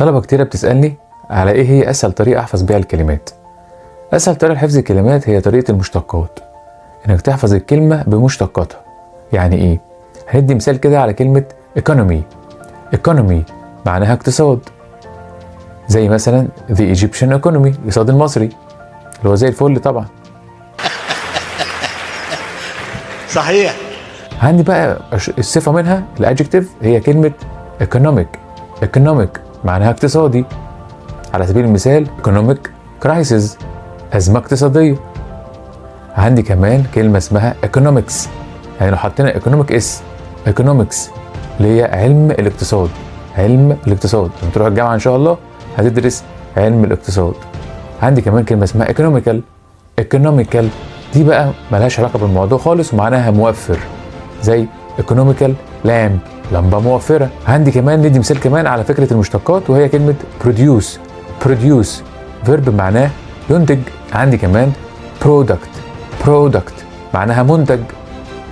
طلبة كتيرة بتسألني على إيه هي أسهل طريقة أحفظ بيها الكلمات. أسهل طريقة لحفظ الكلمات هي طريقة المشتقات، إنك تحفظ الكلمة بمشتقاتها. يعني إيه؟ هندي مثال كده على كلمة economy. economy معناها اقتصاد، زي مثلا the Egyptian economy، الاقتصاد المصري اللي هو زي الفل طبعا. صحيح. عندي بقى الصفة منها ال adjective هي كلمة economic. economic معناها اقتصادي. على سبيل المثال economic crisis، أزمة اقتصادية. عندي كمان كلمة اسمها economics، يعني لو حطينا economic s، economics اللي هي علم الاقتصاد. علم الاقتصاد لما تروح الجامعة إن شاء الله هتدرس علم الاقتصاد. عندي كمان كلمة اسمها economical. economical دي بقى ملهاش علاقة بالموضوع خالص ومعناها موفر، زي economical lamp، لمبة موفرة. عندي كمان ندي مثال كمان على فكرة المشتقات، وهي كلمة produce. produce verb معناه ينتج. عندي كمان product. product معناها منتج،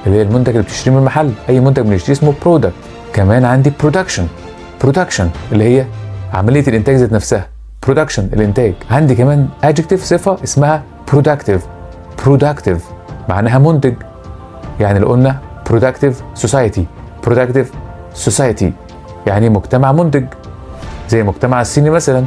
اللي هي المنتج اللي بتشتريه من المحل، أي منتج بنشتريه اسمه product. كمان عندي production. production اللي هي عملية الإنتاج ذات نفسها، production الإنتاج. عندي كمان adjective صفة اسمها productive. productive معناها منتج، يعني لو قلنا productive society، productive society يعني مجتمع منتج، زي المجتمع الصيني مثلا.